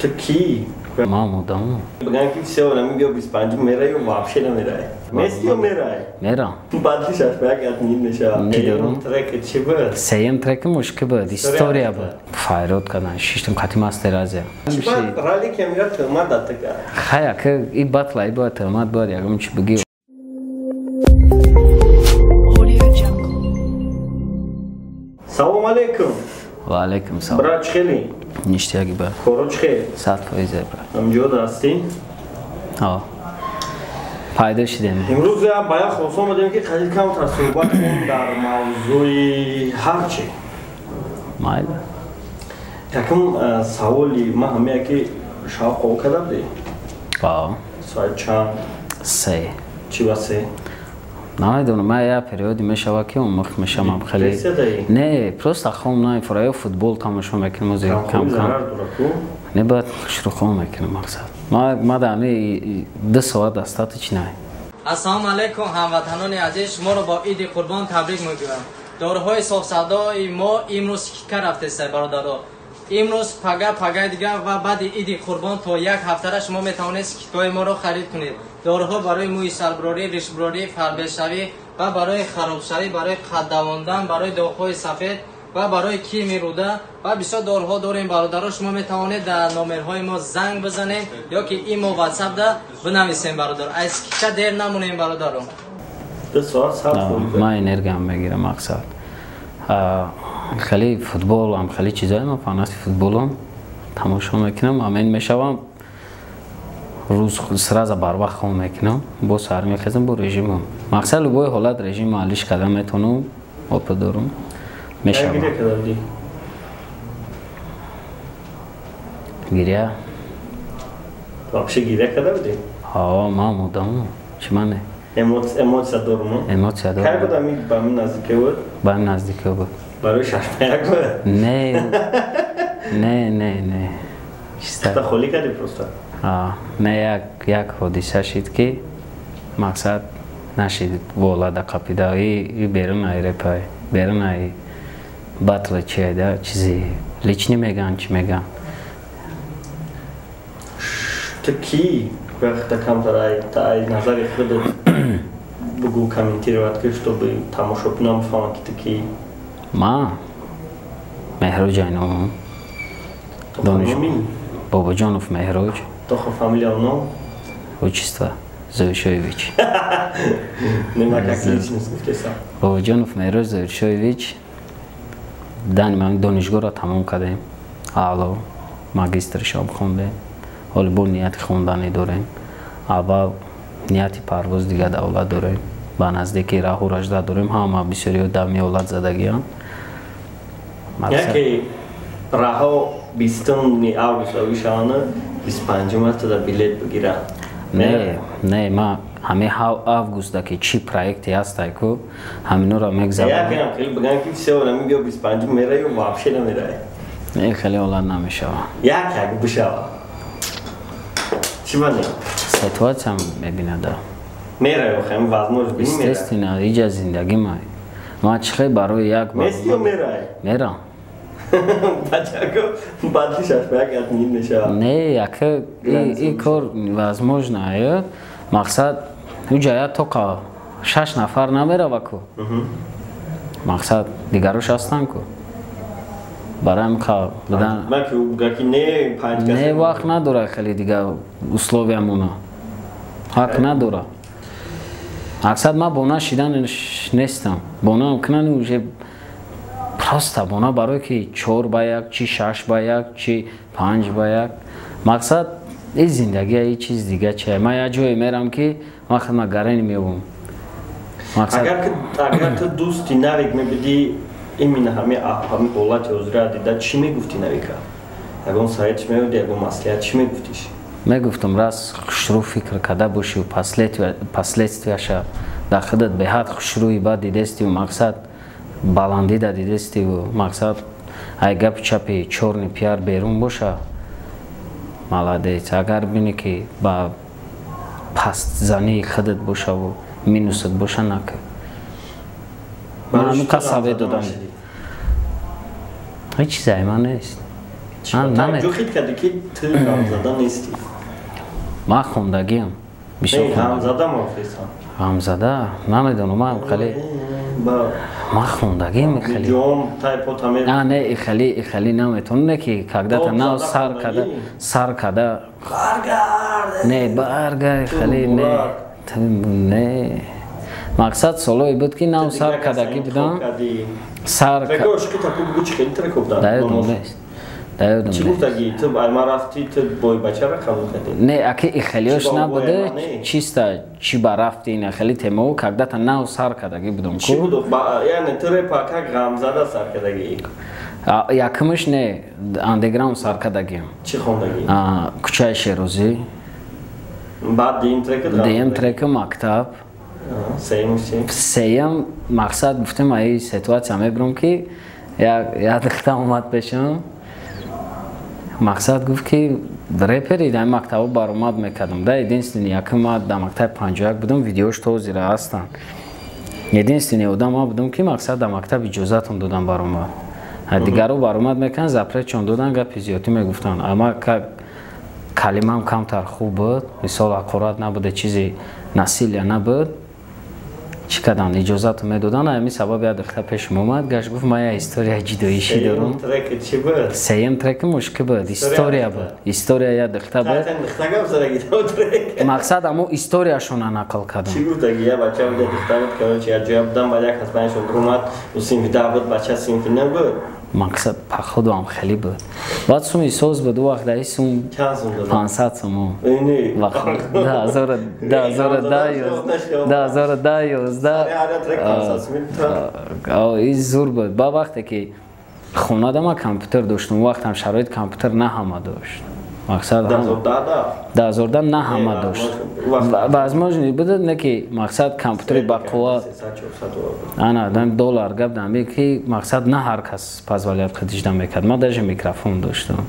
Ту кӣ? Ман одамам. Биган ки все, нами биё 25 мераю, вообще намерай. Мести ё мерай? Мерам. Баъди шаш ба як админ мешавад. Чӣ дорум? Трек чӣ буд? Сеюм треки мушки буд, история буд. Файрод кардан, шиштам қати Мастер Азия. Чӣ бад ралли ки мира тӯҳмат датага. Хая, ки и батла, и бояд тӯҳмат бояд ягон чӣ бигӣ. Салом алейкум. Ва алейкум салом. Брат, чӣ хелӣ? Ништяги ба. Коро чӣ хел? 100% брат. Ҳамҷо ҳастӣ? Ҳо. Пайдо шидем. Имрӯз ба як хулоса омадем, ки қадир камтар суҳбат кунем дар мавзӯи ҳарчи. Майли. Якум саволи ман ҳамея ки шаб хоб карда будӣ? Ҳо. Соат чанд? 3. Чӣ ба 3? Намедонам, ман як периоде мешава ки умқ мешавам хеле. Не, просто хом намефура, ё футбол тамошо мекунам, ози кам кам. Не, баъд шурӯъ хом мекунам мақсад. Ма дар ҳамин 2 соат достаточно. Ассалому алайкум, ҳамватанони азиз, шуморо бо Иди Қурбон табрик мегӯям. Доруҳои софсавдои мо имрӯз скидка рафтеста, бародаро. Имрӯз, пага, пагаи дигар ва баъди Иди Қурбон то як ҳафтара шумо метавонед скидкаҳои моро харид кунед. Доруҳо барои мӯи сарбурорӣ, ришбурорӣ, фарбешавӣ ва барои харобшавӣ, барои қад давондан, барои доғҳои сафед ва барои кирми рӯда ва бисёр доруҳо дорем, бародаро. Шумо метавонед дар номерҳои мо занг бизанед ё ки имо, ватсапда бинависем, бародар. Аз скидка дер намонем, бародаро. 2 соат сабр. Ман энергиям мегирам мақсад. Хеле футболам, хеле чизое, ман фанати футболам, тамошо мекунам, амин мешавам. Рӯз сразу барвақт хом мекунам, бо сар мехезам, бо режимам. Мақсад любой ҳолат режим алиш карда метавонам, опыт дорум. Мешавам. Гиря карда будӣ? Гиря? Вообще гиря карда будӣ? Ҳо, ман одамам. Чӣ мане? Эмоция дорум? Эмоция дорум. Кай буд ами ба мин наздике буд? Ба мин наздике буд. Барои шаш ба як буд? Не. Не, не, не. Чиста холӣ кардӣ просто? Не, як ҳодиса шид ки мақсад нашид волада қапида и берун ай репай, берун ай батла чи да, чизи лични меган, чи меган. Ту кӣ вақта камтар ай назари худат бугу, комментировать ки, чтобы тамошобинам бифаҳманд ки ту кӣ? Ма Меҳроҷ Айномам. Бобоҷонов Меҳроҷ. Тохо фамилия ном? Отчество Завершоевич. Не, как личность гуфтеса. Бобоҷонов Меҳроҷ Завершоевич. Дани ман донишгоҳро тамом кардем. Аъло магистршо хондем. Ҳоло бо нияти хонданӣ дорем. Аввал нияти парвоз дига давлат дорем. Ба наздики раҳу ражда дорем. Ҳама бисёриҳо дами ҳолат задагианд. Яке раҳо 20 август авишавана 25 астада билет бигира. Не, не, ма ҳамин августда ки чӣ проекте ҳастай ку, ҳаминора мегзарам. Якам хеле биган ки все, нами биё 25 мераю, вообще намерай. Не, хеле ҳолат намешава. Як як бишава. Чӣ мане? Ситуация мебинада. Мераю, хем возможно бини мерай. Естественно, иҷа зиндагӣ ма. Ма чӣ хел барои як Мести ё мерай? Мерам. Бачако, баъди шаш ба як админ мешавад. Не, яка и кор возможно, мақсад уҷа я тоқа 6 нафар намерава ку. Мақсад дигарош ҳастанд ку. Барои ҳамин будан. Ман ки гаки не 5 кас. Не, вақт надора хеле дига условиямона. Ҳақ надора. Мақсад ман бона шидан нестам. Бонаам кунан уже просто бона барои ки 4 ба 1, чи 6 ба 1, чи 5 ба 1. Мақсад ин зиндагӣ ин чиз дига чи. Ман як ҷое мерам ки ман худма гарани меёбам. Агар ту дӯсти Навик мебудӣ, именно ҳамин ҳолати ҳозира дида, чӣ мегуфтӣ Навика? Ягон совет чӣ мегуфтӣ, ягон маслиҳат чӣ мегуфтиш? Мегуфтам, раз хушрӯ фикр карда бошӣ, последствияша дар худат беҳад хушрӯи бад дидестиву мақсад баландида дидестиву мақсад ай гапи чапи чёрный пиар берун боша, молодец. Агар бинӣ ки ба пастзании худат бошаву минусат боша, накун. Ман ҳамин қад совет додам. Ҳеҷ чизе ай ман нест. Чӣ кардӣ, ки ту ғамзада нестӣ? Ман хондагиам. Ғамзада муфлисам. Ғамзада намедонам, ман хеле ман хондагиам хеле. А не, хеле хеле наметонам, не ки когда-то нав сар када, сар када. Баргард. Не, баргард хеле не. Не. Мақсад солое буд, ки нав сар кардагӣ будам. Сар даёдам нест. Даёдам. Чӣ гуфтагӣ? Ту ма рафтӣ, ту бой бачара қабул кардӣ? Не, аки ихелиёш набуде, чисто чӣ ба рафти, ина хеле темао, когда-то нав сар кардагӣ будам. Чӣ буд? Яъне ту репа как ғамзада сар кардагӣ? Якумш не, андеграунд сар кардагиам. Чӣ хондагӣ? Кӯчаи Шерозӣ. Баъд дуюм трек? Дуюм треки мактаб. Сеюм чӣ? Сеюм мақсад гуфтем, аи ситуация мебурам, ки як духта омад пешам, мақсад гуфт, ки репери дар мактабо баромад мекардам да. Единственный, якум ма дар мактаби 51 будам, видеош то зира ҳастанд. Единственный одам ма будам, ки мақсад дар мактаб иҷозатон додам баромад. Дигаро баромад мекарданд, запретчон додан, гапи зиёдӣ мегуфтанд. Ама калимаам камтар хуб буд, мисол, ҳақорат набуда, чизи насилия набуд, чӣ карданд, иҷозату медоданд. Ҳамин сабаб як духта пешам омад, гашт, гуфт: «Ман як историяи ҷидоишӣ дорам». Сеюм треки мушкил буд, история буд, история як духта буд. Мақсад амо историяшона нақл кардам. Чӣ гуфтаги? Я бача буд, духта буд, короче, як ҷоя будам, баъд як ҳасбаншон омад, ӯ синфи 10 буд, бача синфи 9 буд. Мақсад походу ам хеле буд. Баъд суми соз буд, ӯ вақт даи сум 500 сомон, 2010, 11 зур буд. Ба вақте ки хонада ман компютер доштам, вақтам шароит компютер на ҳама дошт. Мақсад 2010 на ҳама дошт, возможно буд, не ки мақсад компютери бақувват ана доллар гап дами, ки мақсад на ҳар кас позволять худишда мекард. Ман даже микрофон доштам,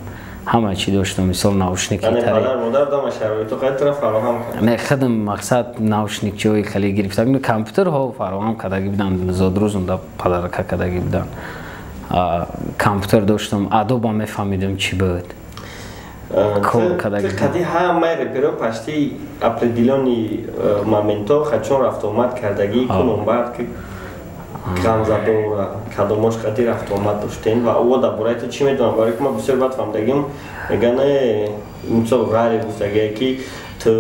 ҳама чӣ доштам, мисол, наушники. Не, худам мақсад наушникчиҳои хеле гирифта, компютерҳо фароҳам кардагӣ буданд, зодрӯзум да подарка кардагӣ буданд. Компютер доштам, адоба мефаҳмидам чӣ буд. Кор кардагӣ. Қади ҳамаи реперо почти определённый моментҳо хачон рафтуомад кардагӣ, кунонбард ки ғамзадора кадомош қади рафтуомад доштем ва ӯ дар бораи ту чӣ медонам? Барои ки ман бисёр бад фаҳмидагим, мегӯянд, мисол, ғайре гуфтагие, ки ту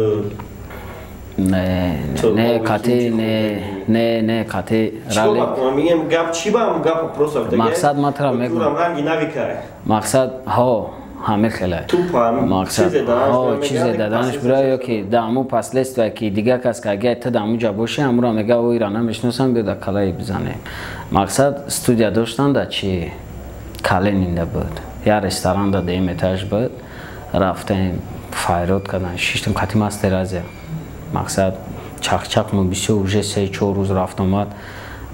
Не, не, қати не, не, не, қати. Рали мегӯям, гап чӣ ба гап просто. Мақсад ман тура мегӯям. Ранги навикай. Мақсад ҳо, ҳамин хеле чизе даданаш бира ё ки да ҳамун последствия, ки дигар кас ки агар ту дар ҳамун бошӣ, ҳамуро мега: «Ира намешиносам, биё дар калаи бизанем». Мақсад студия доштан, да чи Калининда буд, як ресторан да дуюм этаж буд. Рафтем, файрод кардан, шиштем қати Мастеразия. Мақсад чақчақ мо бисёр, уже 3-4 рӯз рафтомад.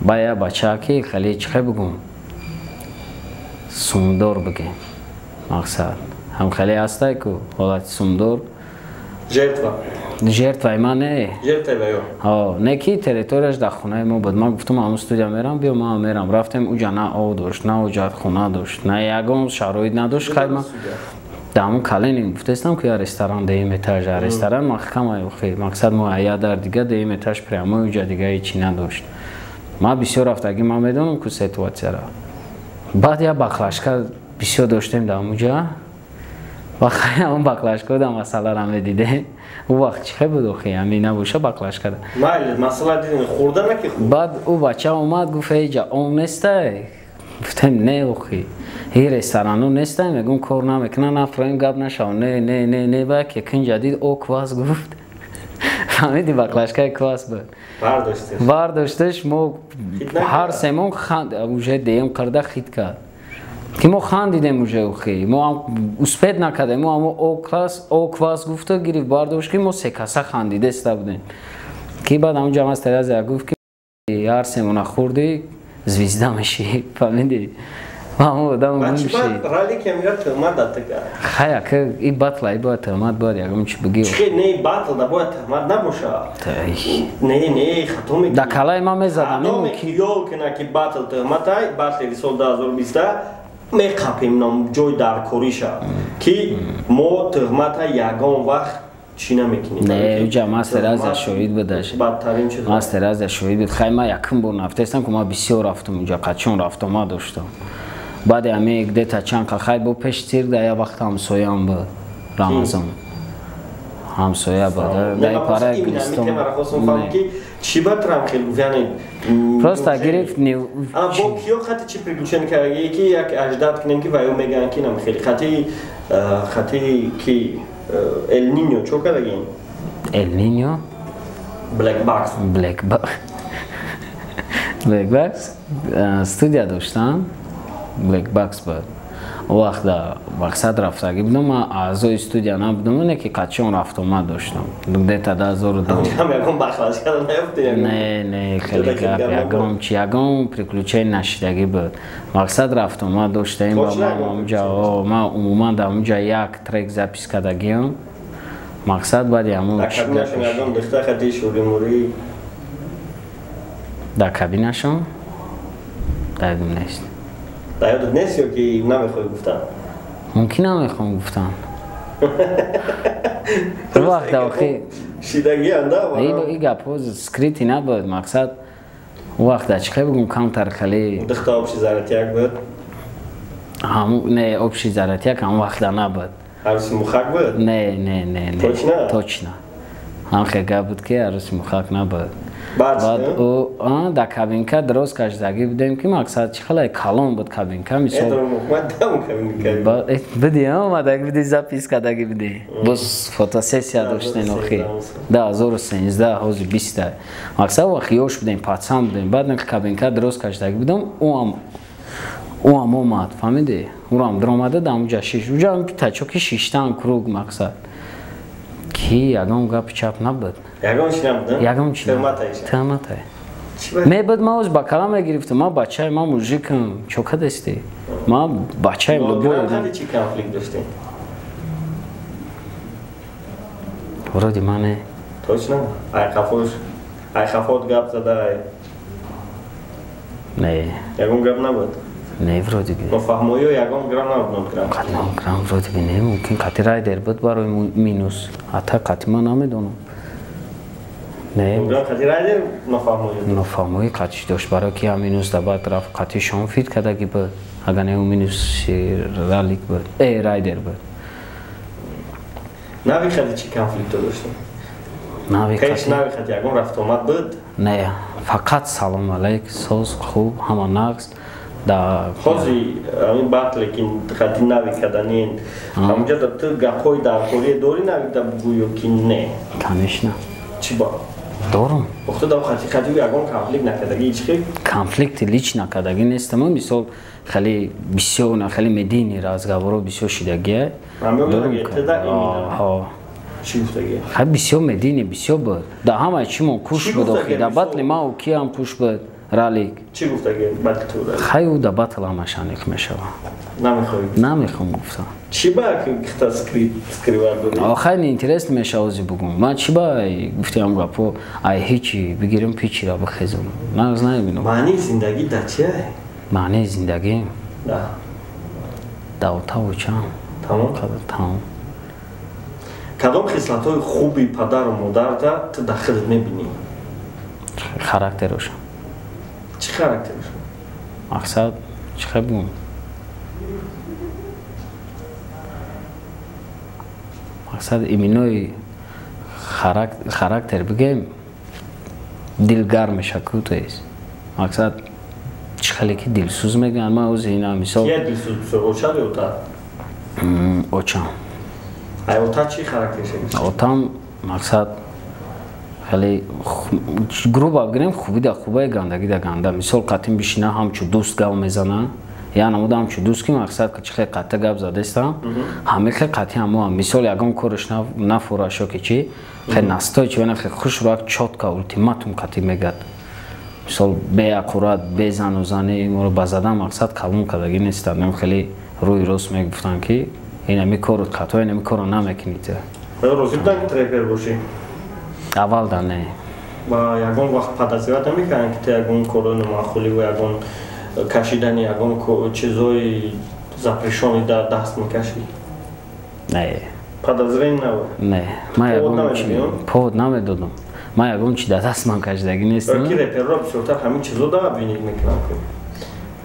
Ба як бача, ки хеле чихе бигум, сумдор бигем, мақсад ҳам хеле ҳастай ку ҳолати сумдор. Жертва. Жертваи ман не. Жертваи. Не, ки территорияш дар хонаи мо буд. Ман гуфтам: «Ҳамун студия мерам, биё, ман мерам». Рафтем уҷа, на об дошт, на уҷа хона дошт, на ягон шароит надошт. Хай, ман дар ҳамун Калинин гуфтаистам, ки я ресторан дуюм этаж, ресторан маҳкама. Охи мақсад мо я дар дига дуюм этаж прямо, уҷа дига ҳечи надошт. Ман бисёр рафтагӣ, ман медонам ку ситуатсияро. Баъд я баклажка бисёр доштем дар ҳамуҷа, ва ҳамон баклажка да масъалара медидем. Ӯ вақт чихе буд, охи ҳамин набоша баклажка. Баъд ӯ бача омад, гуфт: «Эҷа ом нестай?» Гуфтем: «Не, охи ҳи ресторану нестай». Мегум, кор намекунам, нафроем, гап нашав. «Не, не, не, не». Ба ки кунҷа дид, о квас гуфт, фаҳмиди, баклажкаи квас буд, бардошташ. Мо ҳар семон уже деем карда, хит кард, ки мо хандидем уже. Охи мо успеть накардем, мо амо о класс, о квас гуфта гирифт, бардошт, ки мо се каса хандидеста будем. Ки баъд ҳамун ҷамъ Мастеразия гуфт, ки ҳар семона хӯрди, звезда мешӣ, фаҳмиди? Одам. Хай, ака, и батла и бояд тӯҳмат, бояд ягон чи бигӣ. Не, батл да бояд тӯҳмат набоша. Не, не, хато мекунӣ. Да калаи ман мезадам. Ёл кина, ки батл тӯҳматай, батли сол 2020. меқапем нам ҷой даркориша ки мо туҳмата ягон вақт чӣ намекунем. Не, уҷа Мастер Азия шоҳид будаш. Бадтарин чиз. Мастер Азия шоҳид буд. Хай, ма якум бор нафтестам, ки ма бисёр рафтам уҷа, қачон рафтома доштам. Баъди ҳами где-то чанд қа хай бо пеш цирк да я вақт ҳамсояам буд. Рамазон. Ҳамсоя буд. Дай пара Гулистон. Ки чӣ ба трам хел гуфт, яъне просто гирифт не. А бо киё хати чӣ приключение кардаги, ки як аждад кунем, ки ваё мегӯянд, ки нам хеле хати ки Эл Ниньо чо кардагин? Эл Ниньо? Black Box. Black Box. Black Box студия доштам. Black Box буд. Он вақт да мақсад рафтагӣ будам, ман аъзои студия набудам, не ки қачон рафтомад доштам. Где-то 2002. Не, не, хеле гап, ягон чи, ягон приключение нашидагӣ буд. Мақсад рафтомад доштаем ба ман онҷа, ман умуман дар онҷа як трек запись кардагиам. Мақсад баъди ҳамон дар кабинашон дар нест. Дар ёдат нест ё ки намехоҳӣ гуфтан? Мумкин намехоҳам гуфтан. Вақт охи шидагианда. И гапҳо скрытый набуд, мақсад вақт да чӣ бигум, камтар хеле духта общий заратяк буд? Не, общий заратяк ҳам вақта набуд. Аруси мухак буд? Не, не, не, не. Точно? Точно. Ҳам хел гап буд, ки аруси мухак набуд. Баъд дар кабинка дроз кашидагӣ будем, ки мақсад чӣ хеле калон буд кабинка, мисол буди омадаги буди, запись кардагӣ буди, боз фотосессия доштем охи 2013, ҳозир 20-та. Мақсад вақт ёш будем, пацан будем. Баъд кабинка дроз кашидагӣ будам, ӯам омад, фаҳмидӣ, ӯрам даромада дар онҷа шиш, уҷа тачоки шиштан круг, мақсад ки ягон гапи чап набуд. Ягон чи набуд? Ягон чи. Тӯҳматай. Мебуд, ма оз ба калам мегирифтам, ма бачаи, ма мужикам, чо кадасти? Ма бачаи любой. Чи конфликт доштем? Вроде ма не. Точно? Ай хафош, ай хафот гап зада ай. Не. Ягон гап набуд? Не, вроде бы. Нофаҳмоиё ягон грам набуд, грам? Грам вроде бы не, мумкин қати райдер буд барои минус. Ата қати ман намедонам. Не. Грам қати райдер нофаҳмоиё. Нофаҳмоӣ қатиш дошт, барои ки ҳам минус да баъд рафт қати шон фит кардаги буд. Агар не, минус ралик буд. Райдер буд. Нави қати чӣ конфликто доштем? Нави қати. Нави қати ягон рафтомад буд? Не, фақат салом алейк, соз хуб, ҳама нақс. Ҳози ҳамин батле ки хати нави каданин, ҳамунҷа да ту гапҳои даркорие дорӣ, нави да бугӯ ё ки не? Конечно. Чӣ ба? Дорум. Охто да хати ягон конфликт накардагӣ ҳеч хел? Конфликти лич накардагӣ нестам, мисол хеле бисёр на хеле медийный разговоро бисёр шидагия. Дорум. Чӣ гуфтагӣ? Хай, бисёр медийный бисёр буд. Да ҳамаи чимон куш буд охи, да батли ма киам куш буд. Ралик. Чӣ гуфтаги батл ту? Хай, ӯ да батл ҳамаш аниқ мешава. Намехоҳӣ? Намехоҳам гуфтам. Чӣ ба кита скрывать дорӣ? Хай, неинтерес мешава ози бугум. Ман чӣ ба гуфтиам гапо, ай ҳичи бигирам пичира бихезам. Нағз намебинам. Маънии зиндагӣ дар чия? Маънии зиндагӣ? Да. Да отаву чам. Тамом? Тамом. Кадом хислатҳои хуби падару модарта ту дар худат мебинӣ? Характерошон. Чӣ характерошон? Мақсад чӣ хел бугум? Мақсад именои характер бигем, дилгарм меша ку, то есть мақсад чӣ хеле ки дилсӯз мегӯянд, ман ози ина мисол. Кия дилсӯз бисёр, оча ё ота? Очам. Ай ота чӣ характерша? Отам мақсад хеле грубо бигирем, хуби да хубае, гандаги да ганда. Мисол қатим бишина, ҳамчу дӯст гап мезана, я намуда ҳамчу дӯст, ки мақсад чӣ хел қатта гап задестам, ҳамин хел қатъи ҳамоам. Мисол ягон кораш нафурашо ки чӣ хел настойчиво, на хел хушрӯак, чётко ултиматум қатъи мегӯяд. Мисол беақурат, безану занӣ моро ба задан мақсад калон кардагӣ нестанд, хеле рӯи рост мегуфтанд, ки ин ҳами кору хато, ин ҳами корро намекунӣ ту. Розӣ буданд, ки трепер бошӣ? Аввал да не. Ва ягон вақт подозревать намекарданд, ки ту ягон корҳои номаъқулӣ ва ягон кашидани ягон чизҳои запрещённый дар даст мекашӣ? Не. Подозрение набуд? Не. Ман ягон чи повод намедодам. Ман ягон чи дар даст ман кашидагӣ нестам. Ки реперро бисёртар ҳамин чизо да обвинить мекунам,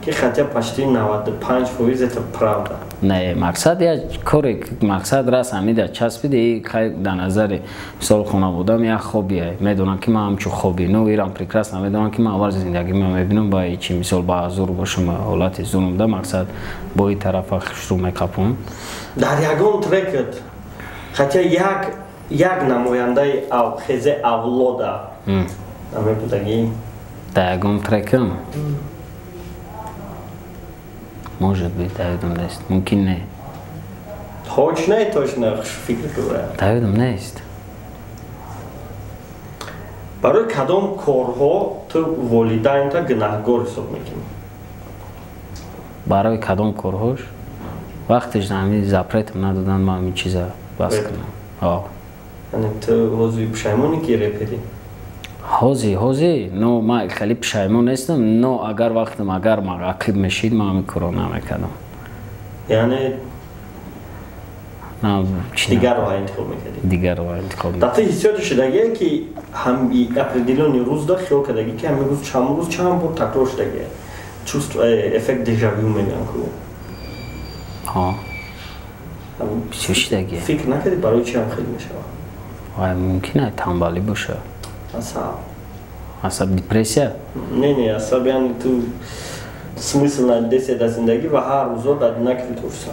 ки хотя почти 95% это правда. Не, мақсад як коре, мақсад рас ҳамида часпиди, хай дар назари мисол хонаводам як хобие. Медонам ки ман ҳамчун хоби, но ирам прекрасно медонам ки ман аввал зиндагима мебинам ба чи мисол ба зур бошам, ҳолати зурум да мақсад бо ин тарафа хушрӯ мекапам. Дар ягон трекет хотя як намояндаи хезе авлода намебудагӣ? Дар ягон трекам? Может быть, давидом нест. Мумкин не. Точно и точно фикр кунам. Давидом нест. Барои кадом корҳо ту волидайнта гунаҳгор ҳисоб мекунӣ? Барои кадом корҳош? Вақтеш ҳамин запретам надодан, ман ҳамин чиза бас кунам. Ҳо. Яъне ту ҳозир пушаймонӣ ки реперӣ? Ҳози, но ман хеле пушаймон нестам, но агар вақтам агар ман ақиб мешид, ман ҳамин корро намекардам. Яъне дигар роҳа интихоб мекардӣ? Дигар роҳа интихоб мекардам. Дар ту ҳиссиёти шудагие ки ҳам определённый рӯзда хиёл кардагӣ ки ҳамин рӯз чанд рӯз чанд бор такрор шудагие? Чувство эффект дежавю мегӯянд ку. Ҳо. Бисёр шудагие. Фикр накардӣ барои чи ҳам хеле мешавад? Вай мумкин ай танбалӣ бошад. Асаб. Асаб депрессия? Не, асаб яъне ту смысл надидеси дар зиндагӣ ва ҳар рӯзо дар накри турса.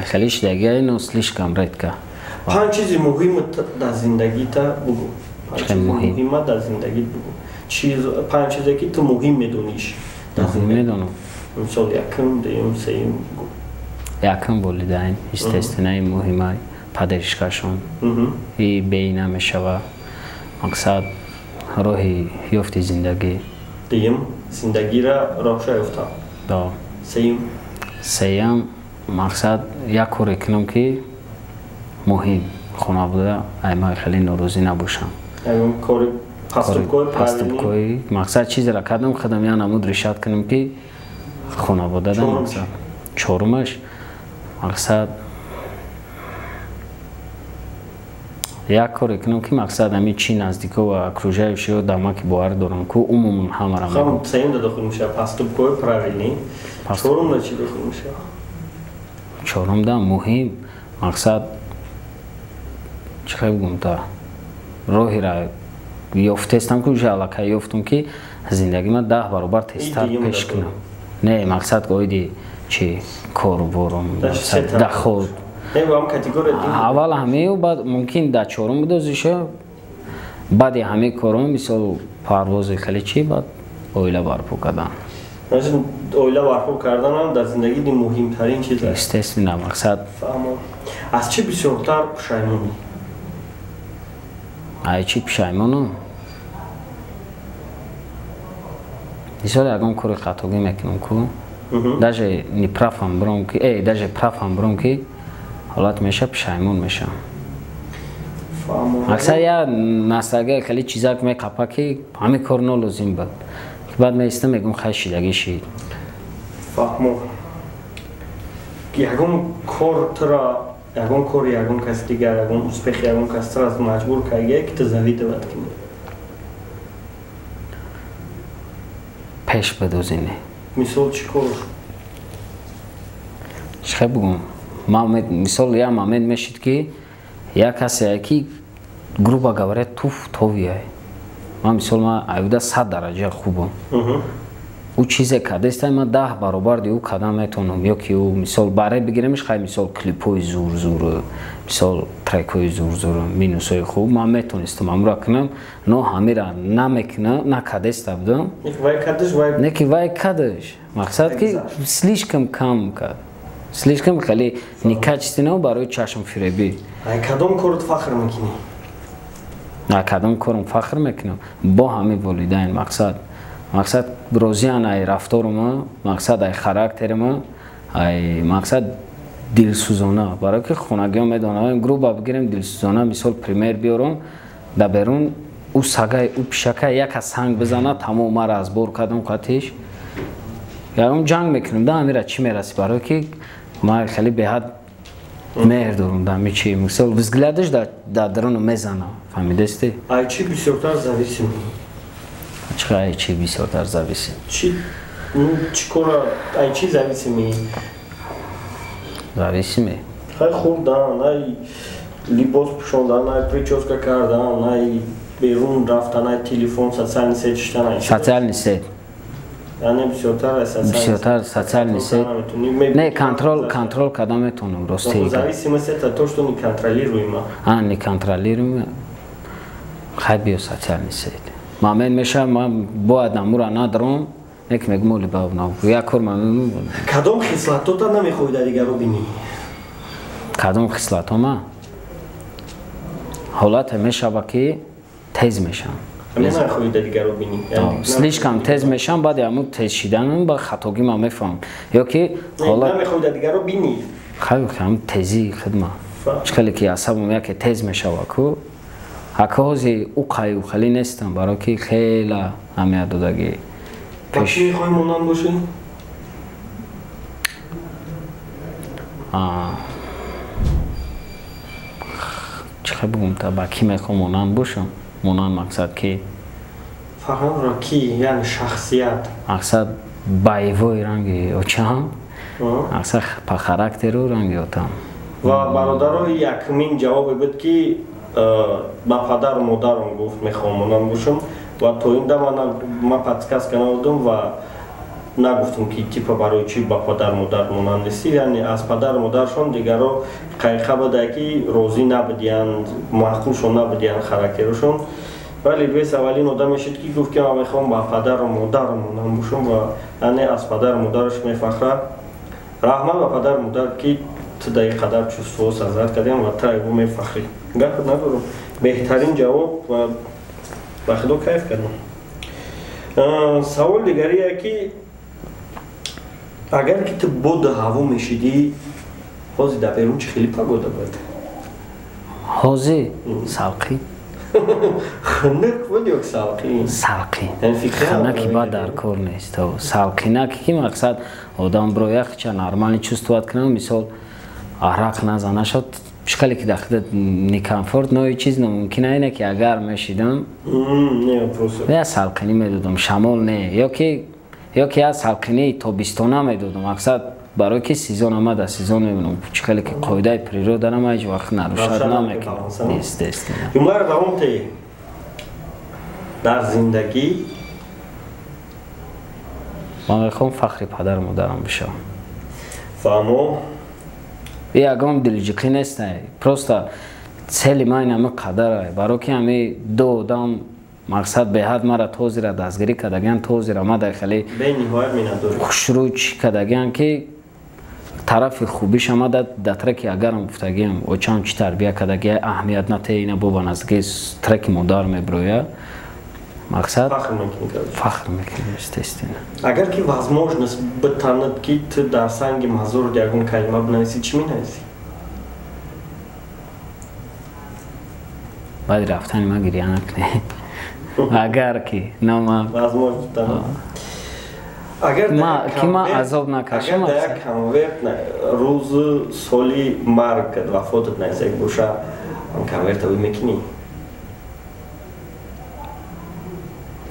Хеле шудагие, но слишком редко. Панҷ чизи муҳим дар зиндагита бугӯ. Панҷ чизи муҳима дар зиндагит бугӯ. Панҷ чизе ки ту муҳим медониш. Муҳим медонам. Мисол якум, дуюм, сеюм бугӯ. Якум волидайн, естественно, муҳима падаришкашон. И беи намешава. Мақсад роҳи ёфти зиндагӣ. Дуюм, зиндагиро роҳша ёфтан. Да. Сеюм. Сеюм мақсад як коре кунам ки муҳим хонавода ай ман хеле норозӣ набошам. Ягон кори пастубкой, мақсад чизеро кардам, худам як намуд решат кунам ки хонавода да мақсад. Чорумаш мақсад як коре кунам ки мақсад ҳамин чи наздико ва окружающиҳо дар ман ки бовар дорам ку умуман ҳамаро мегӯям. Сеюм да дохил мешавад пастубкой правильный. Чорум да чи дохил мешавад? Чорум да муҳим мақсад чӣ хел бигӯм та роҳеро ёфтестам ки уже аллакай ёфтум ки зиндагима 10 баробар тезтар пеш кунам. Не, мақсад оиди чи кору борум, даход. Аввал ҳамею баъд мумкин дар чорум бидозиша, баъди ҳамаи кором мисол парвози хеле чи баъд оила барпо кардан. Оила барпо карданам дар зиндагӣ муҳимтарин чиз аст. Естественно, мақсад. Аз чӣ бисёртар пушаймонӣ? Ай чӣ пушаймонам? Мисол ягон кори хатогӣ мекунам ку, даже не правам бром ки, даже правам бром ки ҳолат меша пушаймон мешавам. Аксар я настага хеле чизак мекапа ки ҳамин кор нолозим буд. Баъд меистам мегӯм хай шидагӣ шид. Фаҳмо. Ягон кор тура, ягон кори ягон каси дигар, ягон успехи ягон кас тура маҷбур кардагие ки ту завидовать кунӣ? Пеш бидозинӣ. Мисол чӣ кор? Чӣ хел бигӯм? Мисол як момент мешид ки як касе ки грубо говоря туф товияй. Ман мисол ман аюда 100 дараҷа хубам. Ӯ чизе кардестай ман 10 баробар ди ӯ кадам метавонам ё ки ӯ мисол баре бигиремш хай мисол клипҳои зур-зур, мисол трекҳои зур-зур, минусҳои хуб ман метавонистам амра кунам, но ҳамира намекунам, накардеста будам. Не ки вай кардаш. Мақсад ки слишком кам кард. Слишком хеле некачественно барои чашмфиребӣ. Ай кадом корот фахр мекунӣ? Ай кадом кором фахр мекунам? Бо ҳамин волидайн мақсад. Мақсад розиян ай рафторума, мақсад ай характерима, ай мақсад дилсӯзона. Барои ки хонагиҳо медонанд, грубо бигирем дилсӯзона, мисол пример биёрам, дар берун ӯ сагай, ӯ пишакай яка санг бизана, тамом мара аз бор кардам қатиш. Ягон ҷанг мекунем, да амира чӣ мерасӣ? Барои ки Ман хеле беҳад меҳр дорам дар ҳамин чи. Мисол взглядаш дар даруну мезанам. Фаҳмидасти? Ай чи бисёртар зависим? Чӣ ай чи бисёртар зависим? Чи чӣ кора ай чи зависимӣ? Зависимӣ? Ай хӯрдан, ай либос пӯшондан, ай прическа кардан, ай берун рафтан, ай телефон, социальный сеть чиштан, ай социальный сеть. Яъне бисёртар бисёртар социальный сеть. Не, контрол карда метавонам, рости. Зависимость это то, что не контролируемо. А, не контролируемо. Хай биё социальный сеть. Момент мешавам, ман бояд намура надаром, нек мегӯм оли ба як кор ман. Кадом хислатота намехоҳӣ дар дигарро бинӣ? Кадом хислатома? Ҳолате мешава ки тез мешавам. Намехоҳӣ дар дигарро бинӣ? Слишком тез мешавам, баъди ҳамун тез шиданам ба хатогӣ ман мефаҳмам. Ё ки ҳолат намехоҳӣ дар дигарро бинӣ? Хай, ҳамун тезии хидма. Чӣ хеле ки асабам яке тез мешава ку, ҳака ҳози уқаю хеле нестам, баро ки хела аҳамият додагӣ. Ба чӣ мехоҳӣ монанд бошӣ? Чӣ хел бигӯм та ба кӣ мехоҳам монанд бошам? Монанд мақсад ки? Фарҳангро ки, яъне шахсият. Мақсад боевой ранги очам, мақсад по характеру ранги отам. Ва бародаро якумин ҷавобе буд ки ба падару модарам гуфт мехоҳам монанд бошам ва то ин дам ман подсказка надодам ва нагуфтам ки типа барои чӣ ба падару модар монанд нестӣ. Яъне аз падару модаршон дигарро қайқа буда ки розӣ набудиянд, маъқулшон набудиянд характерашон. Вале бес аввалин одаме шуд ки гуфт ки ман мехоҳам ба падару модарам монанд бошам ва яъне аз падару модараш мефахрад. Раҳмат ба падару модар ки ту дар ин қадар чувство сазад кардем ва ту айбо мефахрӣ. Гап надорам. Беҳтарин ҷавоб ва ба худо кайф кардам. Савол дигарие ки агар ки ту боду ҳаво мешидӣ, ҳозир дар берун чӣ хеле погода буд? Ҳозир салқӣ. Хунук буд ё салқӣ? Салқӣ. Хунуки бад дар кор нест. Салқинаки ки мақсад одам брояхча нормально чувствовать кунам, мисол арақ назана шуд, чӣ хеле ки дар худат некомфорт, но чиз номумкин ине ки агар мешидам, не салқинӣ медодам, шамол не, ё ки я салқинии тобистона медодам, мақсад барои ки сезон омада, сезон мебинам, чӣ хеле ки қоидаи природа ма ҳеҷ вақт нарушад намекунам. Нест, нест. Ҷумларо давом теҳ. Дар зиндагӣ ман мехоҳам фахри падару модарам бишавам. Фаҳмо? Ягон дилҷиқӣ нест, просто цели ман ҳама қадарае, барои ки ҳами ду одам мақсад беҳад мара тозира дастгирӣ кардагиан, тозира ма дар хеле хушрӯй чӣ кардагиан ки тарафи хубиша ма дар треки агарам гуфтагиам, очам чӣ тарбия кардагия, аҳамият натеҳ, ина боба наздики треки модар меброя. Мақсад фахр мекунем, естественно. Агар ки возможность битанад ки ту дар санги мазур ягон калима бинависӣ, чӣ менависӣ? Баъди рафтани ман гиря накунед. Агар ки нома возможность битанад. Агар ки ман азоб накашам, агар дар як конверт рӯзу соли маргат, вафотат наздик боша, он конверта ӯ мекунӣ?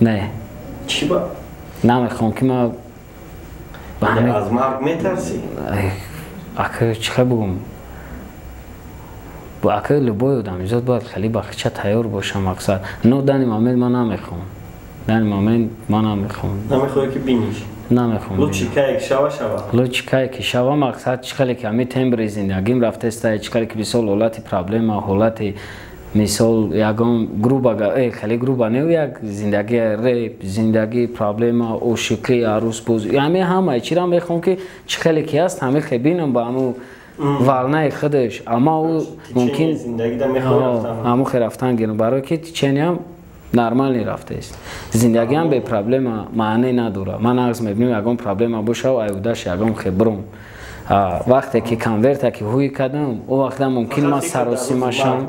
Не. Чӣ ба? Намехоҳам ки ман аз марг метарсӣ? Ака чӣ хел бигӯм? Ака любой одамизод бояд хеле ба хича тайёр боша, мақсад. Но дани момент ман намехоҳам. Дани момент ман намехоҳам. Намехоҳӣ ки биниш? Намехоҳам. Лучше кае ки шава шава. Лучше кае ки шава, мақсад чӣ хеле ки ҳамин тембри зиндагим рафтеста, чӣ хеле ки мисол ҳолати проблема, ҳолати мисол ягон грубо хеле грубо не, як зиндагӣ реп, зиндагӣ проблема, ошиқӣ, арӯсбозӣ, ҳамин ҳамаи чиро мехоҳам ки чӣ хеле ки ҳаст ҳамин хел бинам ба ҳамун волнаи худаш, аммо ӯ мумкин ҳамун хел рафтан гирам, барое ки течениям нормалӣ рафтааст. Зиндагиам бе проблема маъне надорад. Ман нағз мебинам ягон проблема бошав, айудаш ягон хел бурум. Вақте ки конверта ки ҳуй кардам, о вақта мумкин ман саросима шавам.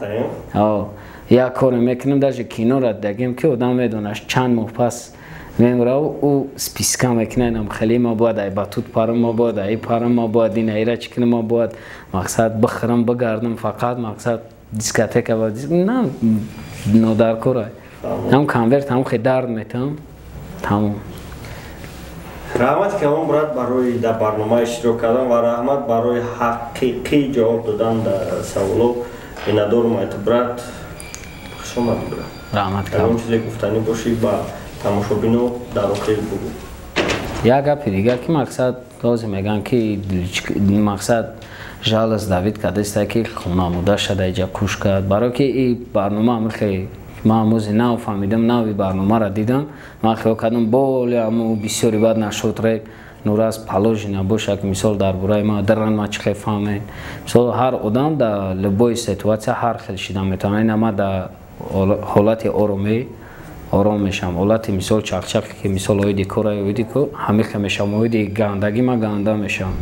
Як коре мекунам, даже киноро дагем ки одам медонад чанд моҳ пас Мемрав ӯ списка мекунад, инам хеле ма бояд ай батут парам, ма бояд ай парам, ма бояд ин айра чӣ кунам, ма бояд мақсад бихӯрам, бигардам, фақат мақсад дискотека ва на нодаркора. Ҳам конверт ҳам хе дард метам. Тамом. Раҳмат калон, брат, барои дар барнома иштирок кардан ва раҳмат барои ҳақиқӣ ҷавоб додан дар саволо. Миннатдорум айт, брат. Хуш омадӣ, брат. Раҳмат. Ягон чизе гуфтанӣ бошӣ, ба тамошобино дар охир бугӯ. Як гапи дигар, ки мақсад лозим мегӯям, ки мақсад жалость давить кардааста, ки хонамуда шада иҷа куш кард, барое ки и барнома ҳамихе ман ҳамӯзи нав фаҳмидам, нави барномаро дидам, ман хиёл кардам боли ҳаму бисёри бад нашуд. Реп нураз положено боша, ки мисол дар бораи ма даран ма чӣ хел фаҳмед. Мисол, ҳар одам дар любой ситуация ҳар хел шида метавонад. Ина ма дар ҳолати оромӣ ором мешавам, ҳолати мисол чақчақе, ки мисол оиди кора, оиди ко ҳамихе мешавам, оиди гандагӣ ма ганда мешавам.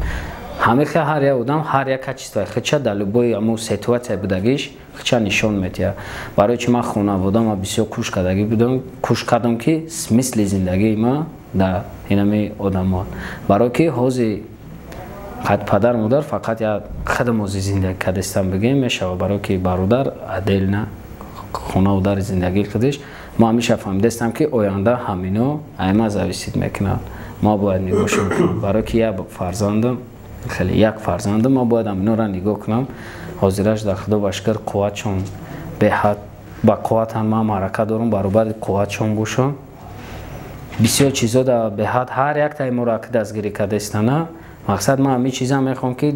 Ҳамихе ҳар як одам ҳар як качество худша дар любой ҳамун ситуация будагиш худша нишон медиҳад. Барои чи ман хонаводама бисёр кӯш кардагӣ будам, кӯш кардам, ки смысли зиндагии ма дар инами одамо, барое ки ҳози қад падар модар фақат як худам ҳози зиндагӣ кардастам бигем мешавад, барое ки бародар отдельно хонаву дари зиндагии худиш. Ма ҳамеша фаҳмидастам, ки оянда ҳамино айма зависит мекунад, ма бояд нигоҳшон кунам, барое ки як фарзандам, хеле як фарзандам, ма бояд ҳаминора нигоҳ кунам. Ҳозираш дар худо ба шукр, қувватшон беҳад ба қувватан, ман маърака дорам баробари қувватшон бошам. Бисёр чизо да беҳад ҳар яктаи моро ки дастгирӣ кардаистана. Мақсад, ман ҳамин чиза мехоҳам, ки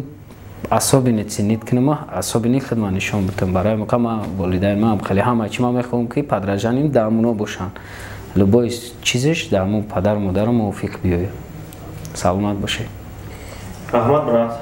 особенно ценить кунам, особенно худма нишон битам. Барои мука ма волидайн ман хеле ҳама чи ман мехоҳам, ки подражание дар ҳамуно бошанд, любой чизеш дар ҳамун падару модарам мувофиқ биёяд. Саломат бошед. Раҳмат, брат.